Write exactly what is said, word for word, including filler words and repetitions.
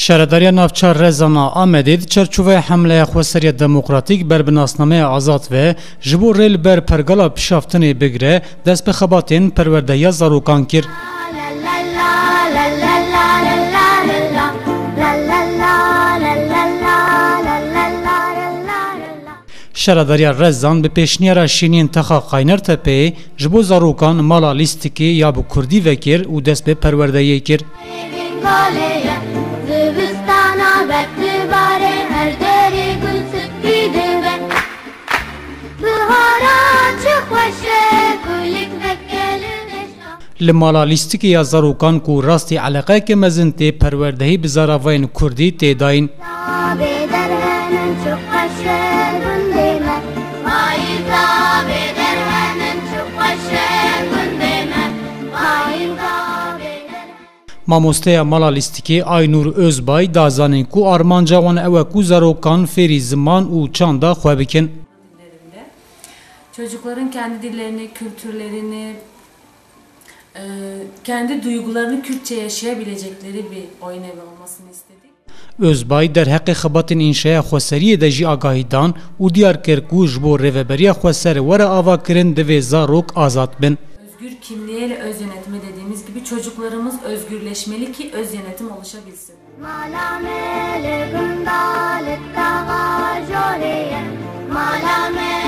Şaredariya Navça Rezan a Amedê di çarçoveya hemleya xweseriya demokratîk ber bi nasnameya azad ve ji bo rê li ber pergala pişaftinê bigire, dest bi xebatên perwerdehiya zarokan kir. Şaredariya Rezan bi pêşniyara şêniyên Taxa Qaynertepeyê ji bo zarokan mala lîstikê ya bi kurdî vekir û dest bi perwerdeyê kir. Zivistana berk dibare, her derê gul spî dibe. Bihara çi xweş e, kulik veke li neşa. Li mala lîstikê ya zarokan ku rastî eleqeyeke mezin tê perwerdehî bi zaravayên kurdî tê dayîn. Zabê derhenin çi xweş e gundê me. Ay zabê derhenin çi xweş e gundê me. Ay zabê derhenin. Mamosteya mala lîstikê Aynûr Özbay da zanîn ku armanca wan ew e ku zarokan fêrî ziman û çanda xwe bikin. Çocukların kendi dillerini, kültürlerini, e, kendi duygularını Kürtçe yaşayabilecekleri bir oyun evi olmasını istedik. Özbay derheqê xebatên înşeya xweseriyê de jî agahî dan û diyar kir ku ji bo rêveberiya xweser were avakirin divê zarok azad bin. Özgür kimliğe ile öz yönetime dediğimiz gibi çocuklarımız özgürleşmeli ki öz yönetim oluşabilsin. Mala me li gunda li taxa jorê ye. Mala me